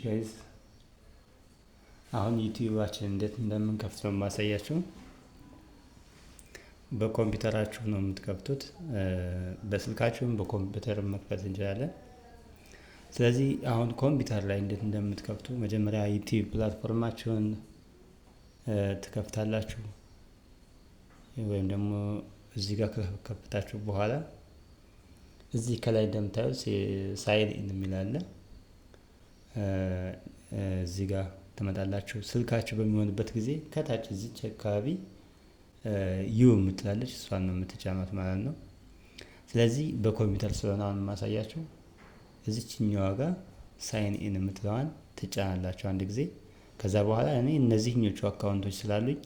Guys፣ አሁን ዩቲዩባችን እንዴት እንደምንከፍት ነው የማሳያችሁ። በኮምፒውተራችሁ ነው የምትከፍቱት። በስልካችሁም በኮምፒውተር መክፈት እንችላለን። ስለዚህ አሁን ኮምፒውተር ላይ እንዴት እንደምትከፍቱ መጀመሪያ ዩቲዩብ platform ኣችሁን ትከፍታላችሁ። ወይም ደግሞ እዚህ ጋር ከከፈታችሁ በኋላ እዚህ ከላይ እንደምታዩት sign in የሚል አለ። እዚህ ጋር ትመጣላችሁ። ስልካችሁ በሚሆንበት ጊዜ ከታች እዚች አካባቢ you የምትላለች፣ እሷን ነው የምትጫኗት ማለት ነው። ስለዚህ በኮምፒውተር ስለሆነ አሁን የማሳያችሁ እዚችኛዋ ጋር sign in የምትለዋን ትጫናላችሁ አንድ ጊዜ። ከዛ በኋላ እኔ እነዚህኞቹ account ኦች ስላሉኝ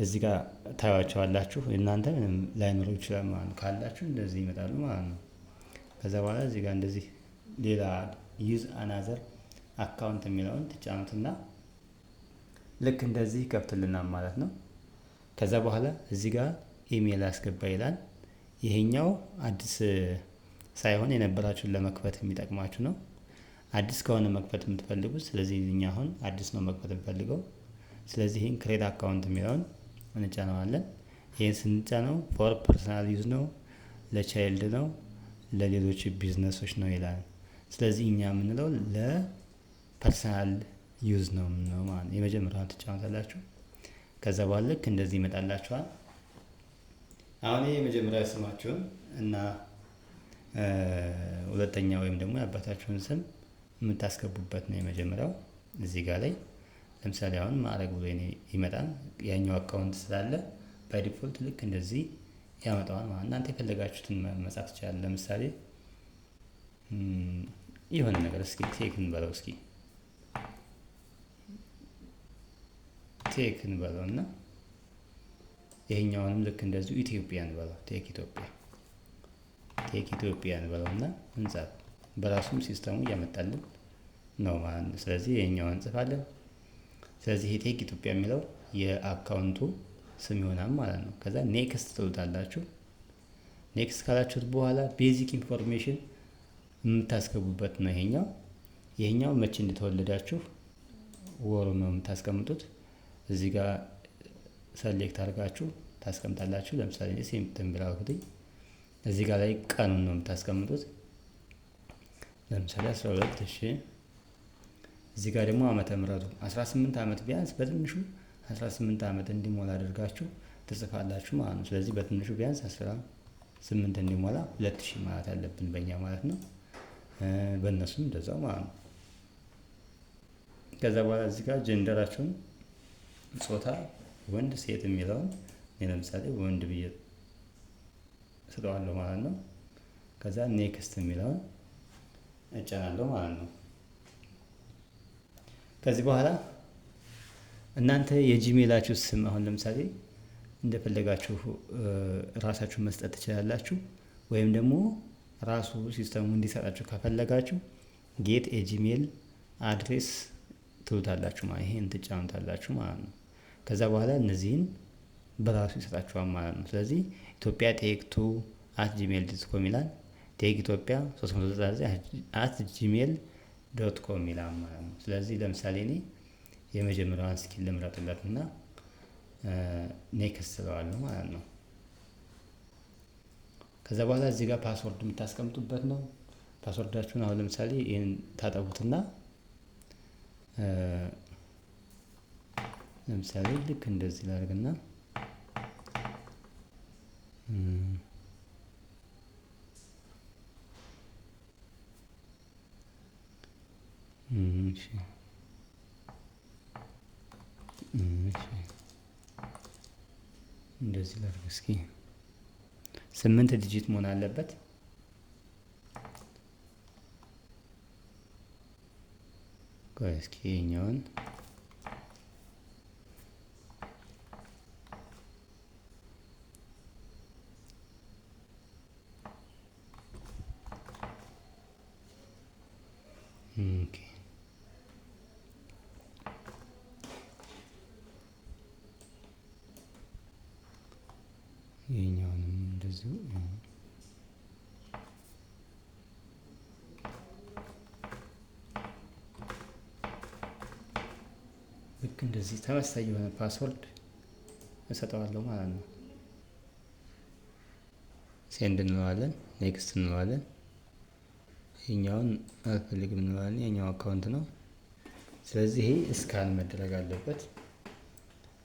እዚህ ጋር ታዩዋቸዋላችሁ። እናንተ ምንም ላይኖሩ ይችላል ማለት ነው። ካላችሁ እንደዚህ ይመጣሉ ማለት ነው። ከዛ በኋላ እዚህ ጋር እንደዚህ ሌላ use another account የሚለውን ትጫኑትና ልክ እንደዚህ ይከፍትልናል ማለት ነው። ከዛ በኋላ እዚህ ጋር ኢሜል አስገባ ይላል። ይሄኛው አዲስ ሳይሆን የነበራችሁን ለመክፈት የሚጠቅማችሁ ነው። አዲስ ከሆነ መክፈት የምትፈልጉት፣ ስለዚህ እኛ አሁን አዲስ ነው መክፈት የምፈልገው። ስለዚህ ይህን create account የሚለውን እንጫነዋለን። ይህን ስንጫነው for personal use ነው፣ ለ child ነው፣ ለሌሎች ቢዝነሶች ነው ይላል። ስለዚህ እኛ የምንለው ለ personal use ነው የምንለው ማለት ነው። የመጀመሪያውን ትጫኑታላችሁ። ከዛ በኋላ ልክ እንደዚህ ይመጣላችኋል። አሁን ይሄ የመጀመሪያ ስማችሁን እና ሁለተኛ ወይም ደግሞ የአባታችሁን ስም የምታስገቡበት ነው የመጀመሪያው። እዚህ ጋር ላይ ለምሳሌ አሁን ማዕረግ ብሎ ይመጣል። ያኛው account ስላለ by default ልክ እንደዚህ ያመጣዋል ማለት። እናንተ የፈለጋችሁትን መጻፍ ትችላላችሁ። ለምሳሌ የሆነ ነገር እስኪ tech እንበለው፣ እስኪ tech እንበለው እና ይሄኛውንም ልክ እንደዚሁ ኢትዮጵያ እንበለው፣ Tech ኢትዮጵያ፣ Tech ኢትዮጵያ እንበለው እና እንጻፍ። በራሱም system ኡ እያመጣልን ነው ማለት ነው። ስለዚህ ይሄኛውን እንጽፋለን። ስለዚህ ይሄ Tech ኢትዮጵያ የሚለው የ account ኡ ስም ይሆናል ማለት ነው። ከዛ next ትሉታላችሁ። Next ካላችሁት በኋላ basic information የምታስገቡበት ነው ይሄኛው። ይሄኛው መቼ እንደተወለዳችሁ ወሩ ነው የምታስቀምጡት። እዚህ ጋር select አድርጋችሁ ታስቀምጣላችሁ። ለምሳሌ September አልኩትኝ። እዚህ ጋር ላይ ቀኑን ነው የምታስቀምጡት። ለምሳሌ 12፣ እሺ። እዚህ ጋር ደግሞ ዓመተ ምሕረቱ 18 ዓመት፣ ቢያንስ በትንሹ 18 ዓመት እንዲሞላ አድርጋችሁ ትጽፋላችሁ ማለት ነው። ስለዚህ በትንሹ ቢያንስ 18 እንዲሞላ 2000 ማለት አለብን በእኛ ማለት ነው። በእነሱም እንደዛው ማለት ነው። ከዛ በኋላ እዚህ ጋር gender ኣችሁን፣ ጾታ ወንድ ሴት የሚለውን እኔ ለምሳሌ ወንድ ብዬ ስጠዋለሁ ማለት ነው። ከዛ next የሚለውን እጫናለሁ ማለት ነው። ከዚህ በኋላ እናንተ የ Gmail ኣችሁ ስም አሁን ለምሳሌ እንደፈለጋችሁ ራሳችሁን መስጠት ትችላላችሁ። ወይም ደግሞ ራሱ system ኡ እንዲሰጣችሁ ከፈለጋችሁ get a Gmail address ትሉታላችሁ ማለት፣ ይሄን ትጫኑታላችሁ ማለት ነው። ከዛ በኋላ እነዚህን በራሱ ይሰጣችኋል ማለት ነው። ስለዚህ ኢትዮጵያ tech 2@gmail.com ይላል። Tech ኢትዮጵያ 399@gmail.com ይላል ማለት ነው። ስለዚህ ለምሳሌ እኔ የመጀመሪያዋን እስኪ ልምረጥለት እና next ስለዋለሁ ማለት ነው። ከዛ በኋላ እዚህ ጋር password የምታስቀምጡበት ነው። Password ኣችሁን አሁን ለምሳሌ ይህን ታጠቡትና ለምሳሌ ልክ እንደዚህ ላድርግና እሺ እንደዚህ ላድርግ እስኪ። 8 digit መሆን አለበት። ቆይ እስኪ ይሄኛውን፣ okay፣ ይሄኛውንም እንደዚሁ። እንደዚህ ተመሳሳይ የሆነ password እሰጠዋለሁ ማለት ነው። Send እንለዋለን፣ next እንለዋለን። ይሄኛውን አልፈልግም እንለዋለን። የኛው account ነው። ስለዚህ ይሄ scan መደረግ አለበት።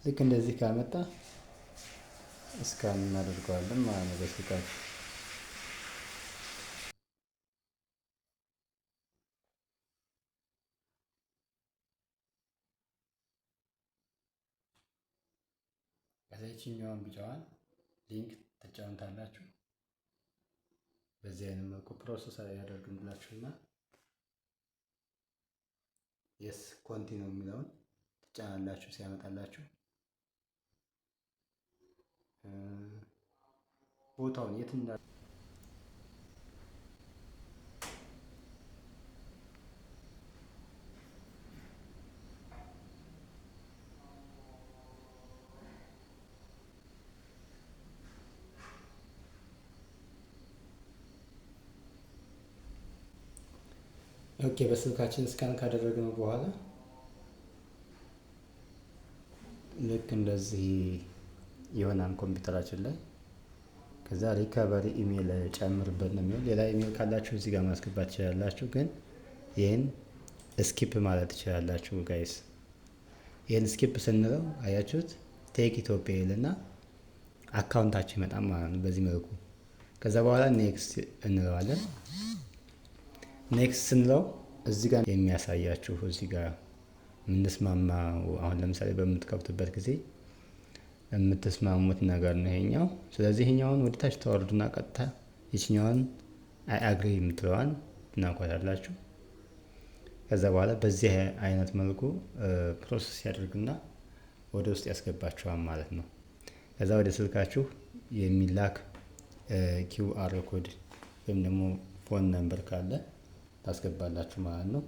ልክ እንደዚህ ካመጣ scan እናደርገዋለን ማለት ነው በስልካችን። ከዛ ይችኛዋን ቢጫዋን link ትጫኑታላችሁ። በዚህ አይነት መልኩ process ያደርግላችሁና yes, continue የሚለውን ትጫናላችሁ። ሲያመጣላችሁ ቦታውን የት እንዳ okay፣ በስልካችን scan ካደረግነው በኋላ ልክ እንደዚህ ይሆናል ኮምፒውተራችን ላይ። ከዛ recovery email ጨምርበት ነው የሚሆን። ሌላ ኢሜል ካላችሁ እዚህ ጋር ማስገባት ትችላላችሁ፣ ግን ይህን skip ማለት ትችላላችሁ guys። ይህን skip ስንለው አያችሁት Tech ኢትዮጵያ ይልና account ኣችን ይመጣል ማለት ነው በዚህ መልኩ። ከዛ በኋላ next እንለዋለን። Next ስንለው እዚህ ጋር የሚያሳያችሁ እዚህ ጋር የምንስማማው አሁን ለምሳሌ በምትከፍቱበት ጊዜ የምትስማሙት ነገር ነው ይሄኛው። ስለዚህ ይሄኛውን ወደ ታች ታወርዱና ቀጥታ ይችኛዋን I agree የምትለዋን ትነኳታላችሁ። ከዛ በኋላ በዚህ አይነት መልኩ process ያደርግና ወደ ውስጥ ያስገባችኋል ማለት ነው። ከዛ ወደ ስልካችሁ የሚላክ QR code ወይም ደግሞ phone number ካለ ታስገባላችሁ ማለት ነው።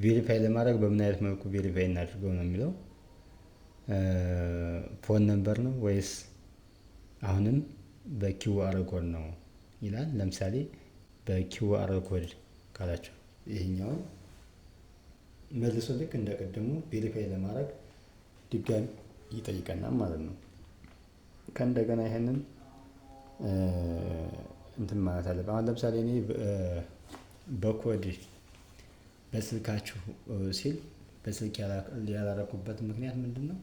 Verify ለማድረግ በምን አይነት መልኩ verify እናድርገው ነው የሚለው። Phone number ነው ወይስ አሁንም በ QR code ነው ይላል። ለምሳሌ በ QR code ካላችሁ ይሄኛውን መልሶ ልክ እንደ ቅድሙ verify ለማድረግ ድጋሚ ይጠይቀናል ማለት ነው። ከእንደገና ይሄንን እንትን ማለት አለብን። አሁን ለምሳሌ እኔ በኮድ በስልካችሁ ሲል በስልክ ያላረኩበት ምክንያት ምንድነው?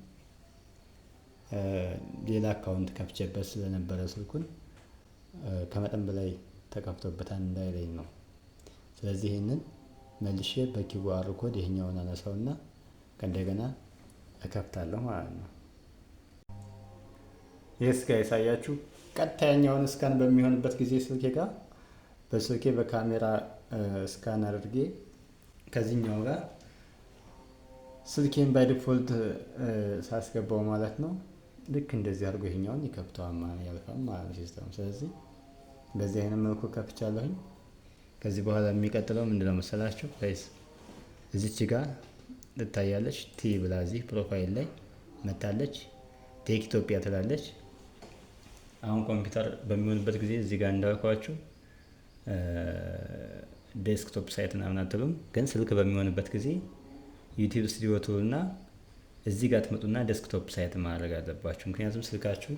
ሌላ account ከፍቼበት ስለነበረ ስልኩን ከመጠን በላይ ተከፍቶበታል እንዳይለኝ ነው። ስለዚህ ይሄንን መልሼ በ QR code ይሄኛውን አነሳውና ከእንደገና እከፍታለሁ ማለት ነው። Yes guys፣ አያችሁ፣ ቀጥታ ያኛውን scan በሚሆንበት ጊዜ ስልኬ ጋር በስልኬ በካሜራ scan አድርጌ ከዚህኛው ጋር ስልኬን by default ሳስገባው ማለት ነው። ልክ እንደዚህ አድርጎ ይሄኛውን ይከፍተዋል ማለት ያልፋል ማለት ነው system ኡ። ስለዚህ በዚህ አይነት መልኩ ከፍቻለሁኝ። ከዚህ በኋላ የሚቀጥለው ምንድነው መሰላችሁ guys? እዚች ጋር ትታያለች T ብላ እዚህ profile ላይ መታለች። Tech ኢትዮጵያ ትላለች። አሁን ኮምፒውተር በሚሆንበት ጊዜ እዚህ ጋር እንዳልኳችሁ desktop site ምናምን አትሉም። ግን ስልክ በሚሆንበት ጊዜ YouTube Studio ትሉና እዚህ ጋር ትመጡና desktop site ማድረግ አለባችሁ። ምክንያቱም ስልካችሁ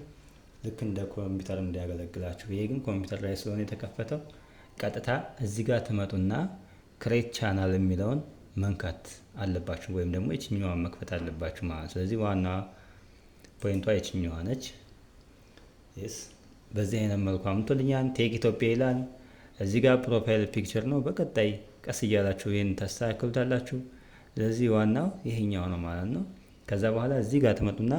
ልክ እንደ ኮምፒውተር እንዲያገለግላችሁ። ይሄ ግን ኮምፒውተር ላይ ስለሆነ የተከፈተው ቀጥታ እዚህ ጋር ትመጡና create channel የሚለውን መንካት አለባችሁ፣ ወይም ደግሞ ይችኛዋን መክፈት አለባችሁ ማለት ነው። ስለዚህ ዋና point ኧ ይችኛዋ ነች። Yes፣ በዚህ አይነት መልኩ አምጥቶልኛል። Tech ኢትዮጵያ ይላል። እዚህ ጋር profile picture ነው። በቀጣይ ቀስ እያላችሁ ይህን ታስተካክሉታላችሁ። ስለዚህ ዋናው ይሄኛው ነው ማለት ነው። ከዛ በኋላ እዚህ ጋር ትመጡና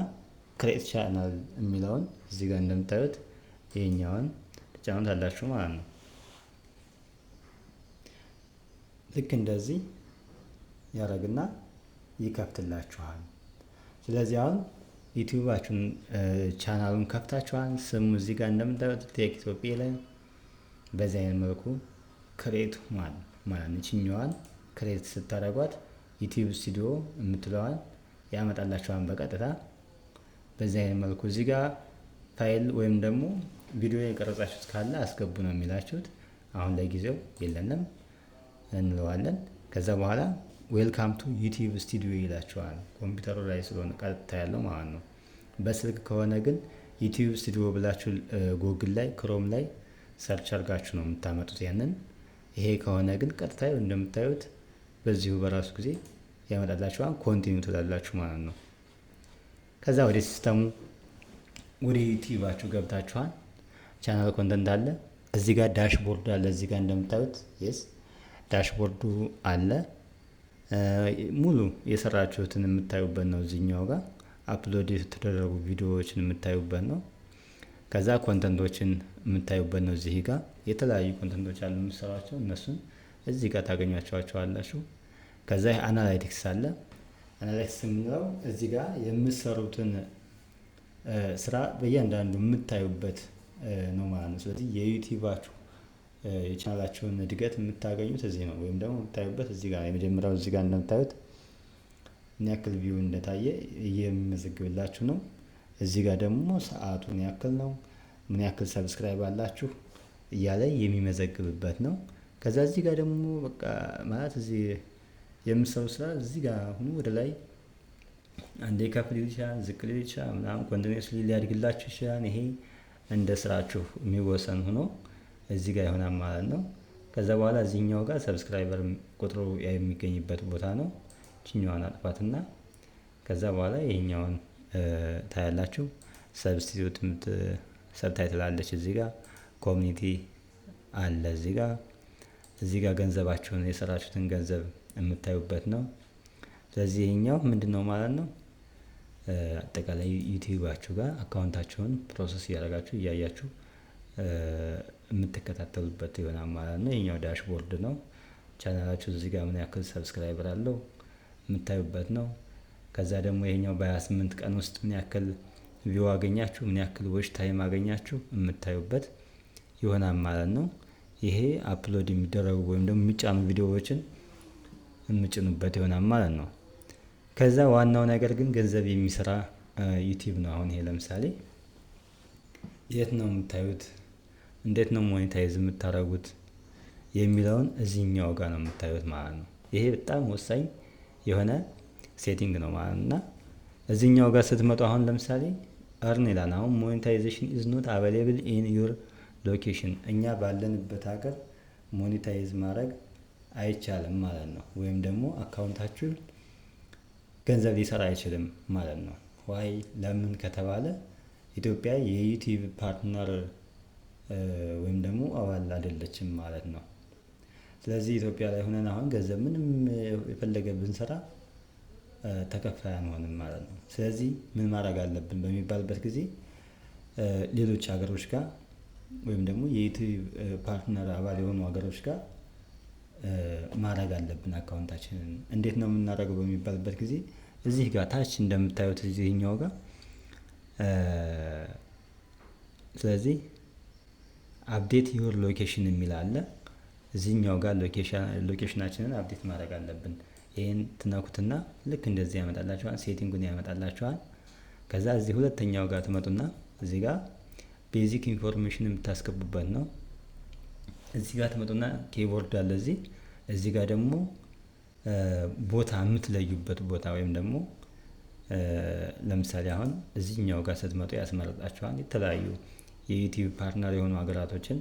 create channel የሚለውን እዚህ ጋር እንደምታዩት ይሄኛውን ትጫኑታላችሁ ማለት ነው። ልክ እንደዚህ ያደርግና ይከፍትላችኋል። ስለዚህ አሁን YouTube ኣችሁን channel ኡን ከፍታችኋል። ስሙ እዚህ ጋር እንደምታዩት Tech ኢትዮጵያ ላይ በዚህ አይነት መልኩ create ማለት ነው። ይችኛዋን create ስታደርጓት YouTube Studio የምትለዋን ያመጣላችኋል በቀጥታ። በዚህ አይነት መልኩ እዚህ ጋር ፋይል ወይም ደግሞ ቪዲዮ የቀረጻችሁት ካለ አስገቡ ነው የሚላችሁት። አሁን ለጊዜው የለንም እንለዋለን። ከዛ በኋላ "Welcome to YouTube Studio" ይላችኋል። ኮምፒውተሩ ላይ ስለሆነ ቀጥታ ያለው ማለት ነው። በስልክ ከሆነ ግን YouTube Studio ብላችሁ ጎግል ላይ፣ Chrome ላይ search አድርጋችሁ ነው የምታመጡት ያንን። ይሄ ከሆነ ግን ቀጥታ እንደምታዩት በዚሁ በራሱ ጊዜ ያመጣላችኋል። Continue ትላላችሁ ማለት ነው። ከዛ ወደ system ኡ፣ ወደ YouTube ኣችሁ ገብታችኋል። Channel content አለ፣ እዚህ ጋር dashboard አለ። እዚህ ጋር እንደምታዩት yes፣ dashboard ኡ አለ። ሙሉ የሰራችሁትን የምታዩበት ነው። እዚህኛው ጋር upload የተደረጉ ቪዲዮዎችን የምታዩበት ነው። ከዛ content ኦችን የምታዩበት ነው። እዚህ ጋር የተለያዩ content ኦች አሉ የምትሰሯቸው፣ እነሱን እዚህ ጋር ታገኟቸዋላችሁ። ከዛ analytics አለ። Analytics የምንለው እዚህ ጋር የምትሰሩትን ስራ በእያንዳንዱ የምታዩበት ነው ማለት ነው። ስለዚህ የ YouTube ኣችሁ የቻናላችሁን እድገት የምታገኙት እዚህ ነው፣ ወይም ደግሞ የምታዩበት እዚህ ጋር፣ የመጀመሪያው እዚህ ጋር እንደምታዩት ምን ያክል view እንደታየ የሚመዘግብላችሁ ነው። እዚህ ጋር ደግሞ ሰዓቱ ምን ያክል ነው፣ ምን ያክል subscribe አላችሁ እያለ የሚመዘግብበት ነው። ከዛ እዚህ ጋር ደግሞ በቃ ማለት እዚህ የምትሰሩት ስራ እዚህ ጋር ሁኑ ወደ ላይ አንዴ ከፍ ሊል ይችላል፣ ዝቅ ሊል ይችላል፣ ምናምን continuously ሊያድግላችሁ ይችላል። ይሄ እንደ ስራችሁ የሚወሰን ሆኖ እዚህ ጋር ይሆናል ማለት ነው። ከዛ በኋላ እዚህኛው ጋር subscriber ቁጥሩ የሚገኝበት ቦታ ነው። ይችኛዋን አጥፋትና ከዛ በኋላ ይሄኛውን ታያላችሁ። Substitute subtitle አለች እዚህ ጋር፣ community አለ እዚህ ጋር። እዚህ ጋር ገንዘባችሁን፣ የሰራችሁትን ገንዘብ የምታዩበት ነው። ስለዚህ ይሄኛው ምንድነው ማለት ነው? አጠቃላይ YouTube ኣችሁ ጋር account ኣችሁን process እያደረጋችሁ፣ እያያችሁ የምትከታተሉበት ይሆናል ማለት ነው። ይሄኛው dashboard ነው። ቻናላችሁ እዚህ ጋር ምን ያክል subscriber አለው የምታዩበት ነው። ከዛ ደግሞ ይሄኛው በ28 ቀን ውስጥ ምን ያክል view አገኛችሁ፣ ምን ያክል watch time አገኛችሁ የምታዩበት ይሆናል ማለት ነው። ይሄ upload የሚደረጉ ወይም ደግሞ የሚጫኑ ቪዲዮዎችን የምጭኑበት ይሆናል ማለት ነው። ከዛ ዋናው ነገር ግን ገንዘብ የሚሰራ YouTube ነው። አሁን ይሄ ለምሳሌ የት ነው የምታዩት? እንዴት ነው monetize የምታደርጉት? የሚለውን እዚህኛው ጋር ነው የምታዩት ማለት ነው። ይሄ በጣም ወሳኝ የሆነ setting ነው ማለት ነው። እና እዚህኛው ጋር ስትመጡ አሁን ለምሳሌ earn ይላል። አሁን "Monetization is not available in your location"፣ እኛ ባለንበት ሀገር monetize ማድረግ አይቻልም ማለት ነው። ወይም ደግሞ account ኣችሁ ገንዘብ ሊሰራ አይችልም ማለት ነው። Why፣ ለምን ከተባለ ኢትዮጵያ የ YouTube partner ወይም ደግሞ አባል አይደለችም ማለት ነው። ስለዚህ ኢትዮጵያ ላይ ሆነን አሁን ገንዘብ ምንም የፈለገ ብንሰራ ተከፋይ አንሆንም ማለት ነው። ስለዚህ ምን ማድረግ አለብን በሚባልበት ጊዜ ሌሎች ሀገሮች ጋር ወይም ደግሞ የ YouTube partner አባል የሆኑ ሀገሮች ጋር ማድረግ አለብን account ኣችንን። እንዴት ነው የምናደርገው በሚባልበት ጊዜ እዚህ ጋር ታች እንደምታዩት እዚህኛው ጋር ስለዚህ "Update your location" የሚል አለ። እዚህኛው ጋር location ኣችንን update ማድረግ አለብን። ይሄን ትነኩትና ልክ እንደዚህ ያመጣላችኋል፣ setting ኡን ያመጣላችኋል። ከዛ እዚህ ሁለተኛው ጋር ትመጡና እዚህ ጋር basic information የምታስገቡበት ነው። እዚህ ጋር ትመጡና keyboard አለ እዚህ። እዚህ ጋር ደግሞ ቦታ የምትለዩበት ቦታ ወይም ደግሞ ለምሳሌ አሁን እዚህኛው ጋር ስትመጡ ያስመርጣችኋል። የተለያዩ የ YouTube partner የሆኑ ሀገራቶችን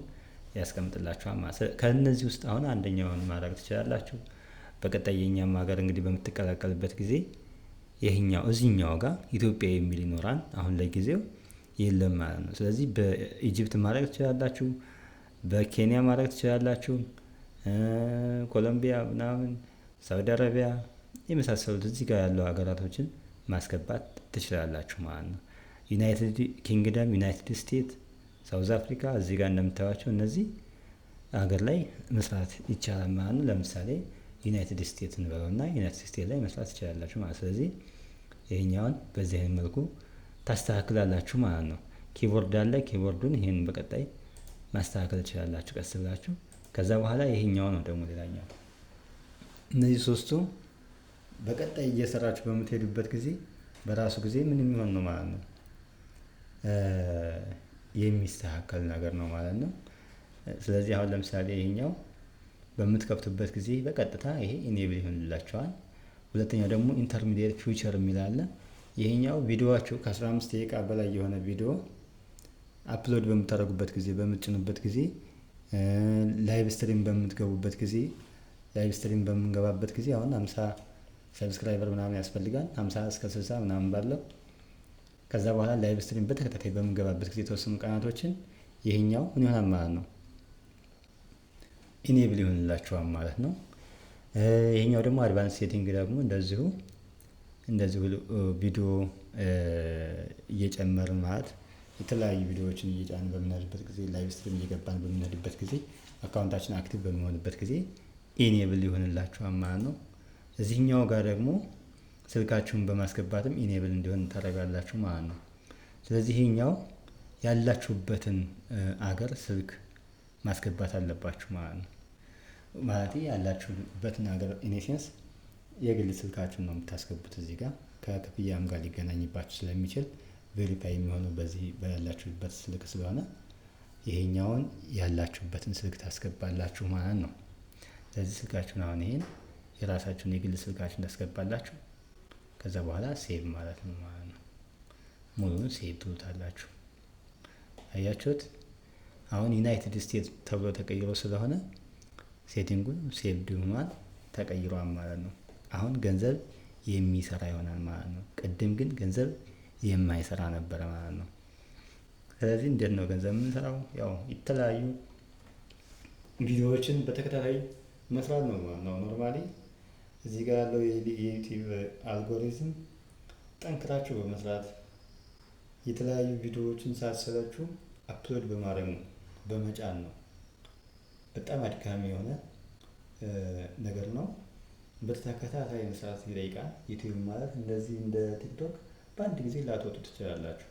ያስቀምጥላችኋል ማለት ነው። ከእነዚህ ውስጥ አሁን አንደኛውን ማድረግ ትችላላችሁ። በቀጣይ የኛም ሀገር እንግዲህ በምትቀላቀልበት ጊዜ ይሄኛው እዚህኛው ጋር ኢትዮጵያ የሚል ይኖራል። አሁን ለጊዜው የለም ማለት ነው። ስለዚህ በ Egypt ማድረግ ትችላላችሁ፣ በኬንያ ማድረግ ትችላላችሁ፣ ኮሎምቢያ ምናምን፣ ሳውዲ አረቢያ የመሳሰሉት እዚህ ጋር ያሉ ሀገራቶችን ማስገባት ትችላላችሁ ማለት ነው። United Kingdom፣ United States፣ South Africa፣ እዚህ ጋር እንደምታዩቸው እነዚህ ሀገር ላይ መስራት ይቻላል ማለት ነው። ለምሳሌ United States እንበለውና United States ላይ መስራት ትችላላችሁ ማለት። ስለዚህ ይሄኛውን በዚህ አይነት መልኩ ታስተካክላላችሁ ማለት ነው። Keyboard አለ። Keyboard ኡን ይሄን በቀጣይ ማስተካከል ትችላላችሁ ቀስ ብላችሁ። ከዛ በኋላ ይሄኛው ነው ደግሞ ሌላኛው። እነዚህ ሶስቱ በቀጣይ እየሰራችሁ በምትሄዱበት ጊዜ በራሱ ጊዜ ምን የሚሆን ነው ማለት ነው፣ የሚስተካከል ነገር ነው ማለት ነው። ስለዚህ አሁን ለምሳሌ ይሄኛው በምትከፍቱበት ጊዜ በቀጥታ ይሄ enable ይሆንላችኋል። ሁለተኛው ደግሞ intermediate feature የሚል አለ። ይሄኛው ቪዲዮዋችሁ ከ15 ደቂቃ በላይ የሆነ ቪዲዮ upload በምታደርጉበት ጊዜ፣ በምትጭኑበት ጊዜ፣ live stream በምትገቡበት ጊዜ፣ live stream በምንገባበት ጊዜ አሁን 50 subscriber ምናምን ያስፈልጋል፣ 50 እስከ 60 ምናምን ባለው። ከዛ በኋላ live stream በተከታታይ በምንገባበት ጊዜ የተወሰኑ ቀናቶችን ይሄኛው ምን ይሆናል ማለት ነው? Enable ይሆንላችኋል ማለት ነው። ይሄኛው ደግሞ advance setting ደግሞ እንደዚሁ ቪዲዮ እየጨመርን፣ ማለት የተለያዩ ቪዲዮዎችን እየጫንን በምንሄድበት ጊዜ፣ live stream እየገባን በምንሄድበት ጊዜ፣ account ኣችን active በሚሆንበት ጊዜ enable ይሆንላችኋል ማለት ነው። እዚህኛው ጋር ደግሞ ስልካችሁን በማስገባትም enable እንዲሆን ታደርጋላችሁ ማለት ነው። ስለዚህ ይሄኛው ያላችሁበትን አገር ስልክ ማስገባት አለባችሁ ማለት ነው። ማለት ያላችሁበትን ሀገር in a sense የግል ስልካችሁን ነው የምታስገቡት። እዚህ ጋር ከክፍያም ጋር ሊገናኝባችሁ ስለሚችል verify የሚሆነው በዚህ ባላችሁበት ስልክ ስለሆነ ይሄኛውን ያላችሁበትን ስልክ ታስገባላችሁ ማለት ነው። ስለዚህ ስልካችሁን አሁን ይሄን የራሳችሁን የግል ስልካችሁን ታስገባላችሁ። ከዛ በኋላ save ማለት ነው ማለት ነው። ሙሉውን save ትሉታላችሁ። አያችሁት? አሁን United States ተብሎ ተቀይሮ ስለሆነ setting ኡን saved ሆኗል፣ ተቀይሯል ማለት ነው። አሁን ገንዘብ የሚሰራ ይሆናል ማለት ነው። ቅድም ግን ገንዘብ የማይሰራ ነበረ ማለት ነው። ስለዚህ እንዴት ነው ገንዘብ የምንሰራው? ያው የተለያዩ ቪዲዮዎችን በተከታታይ መስራት ነው ማለት ነው። Normally እዚህ ጋር ያለው የ YouTube algorithm ጠንክራችሁ በመስራት፣ የተለያዩ ቪዲዮዎችን ሳትሰለቹ upload በማድረግ ነው፣ በመጫን ነው። በጣም አድካሚ የሆነ ነገር ነው። በተከታታይ መስራት ይጠይቃል። YouTube ማለት እንደዚህ እንደ TikTok በአንድ ጊዜ ላትወጡ ትችላላችሁ።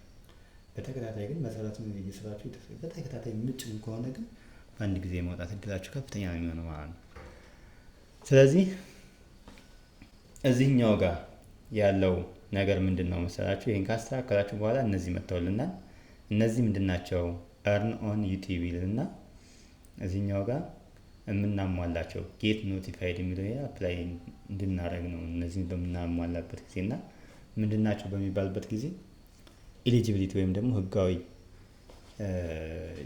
በተከታታይ ግን መሰረቱን እየሰራችሁ በተከታታይ የምትጭኑ ከሆነ ግን በአንድ ጊዜ የመውጣት እድላችሁ ከፍተኛ ነው የሚሆነው ማለት ነው። ስለዚህ እዚህኛው ጋር ያለው ነገር ምንድን ነው መሰላችሁ? ይህን ካስተካከላችሁ በኋላ እነዚህ መጥተውልናል። እነዚህ ምንድን ናቸው? Earn on YouTube ይልና እዚህኛው ጋር የምናሟላቸው get notified የሚለው apply እንድናደርግ ነው። እነዚህን በምናሟላበት ጊዜ እና ምንድን ናቸው በሚባልበት ጊዜ eligibility ወይም ደግሞ ህጋዊ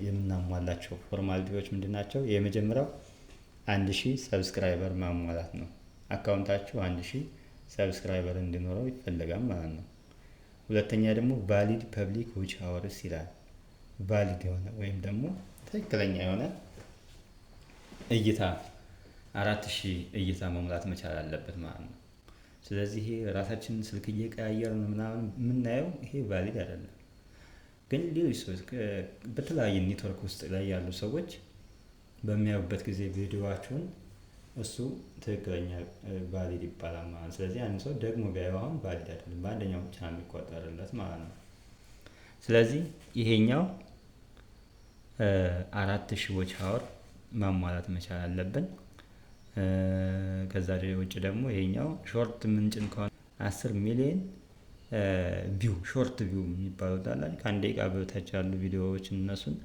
የምናሟላቸው formality ዎች ምንድን ናቸው? የመጀመሪያው 1000 subscriber ማሟላት ነው። Account ኣችሁ 1000 subscriber እንዲኖረው ይፈለጋል ማለት ነው። ሁለተኛ ደግሞ valid public watch hours ይላል። Valid የሆነ ወይም ደግሞ ትክክለኛ የሆነ እይታ 4000 እይታ መሙላት መቻል አለበት ማለት ነው። ስለዚህ ይሄ ራሳችንን ስልክ እየቀያየርን ምናምን የምናየው ይሄ valid አይደለም። ግን ሌሎች ሰዎች፣ በተለያየ ኔትወርክ ውስጥ ላይ ያሉ ሰዎች በሚያዩበት ጊዜ ቪዲዮዋችሁን እሱ ትክክለኛ valid ይባላል ማለት ነው። ስለዚህ አንድ ሰው ደግሞ ቢያየው አሁን valid አይደለም፣ በአንደኛው ብቻ ነው የሚቆጠርለት ማለት ነው። ስለዚህ ይሄኛው 4000 watch hour ማሟላት መቻል አለብን። ከዛ ውጭ ደግሞ ይሄኛው short ምንጭን ከሆነ 10 ሚሊዮን view፣ short view የሚባሉት አለ፣ ከ1 ደቂቃ በታች ያሉ ቪዲዮዎች፣ እነሱን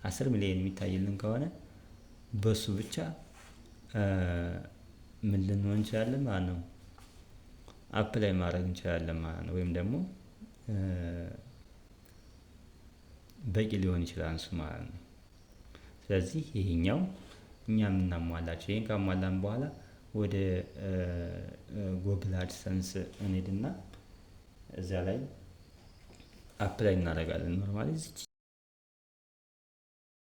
10 ሚሊዮን የሚታይልን ከሆነ በሱ ብቻ ምን ልንሆን እንችላለን ማለት ነው? Apply ማድረግ እንችላለን ማለት ነው። ወይም ደግሞ በቂ ሊሆን ይችላል እሱ ማለት ነው። ስለዚህ ይሄኛው እኛ የምናሟላቸው፣ ይሄን ካሟላን በኋላ ወደ Google AdSense እንሄድና እዚያ ላይ apply እናደርጋለን። Normally እዚች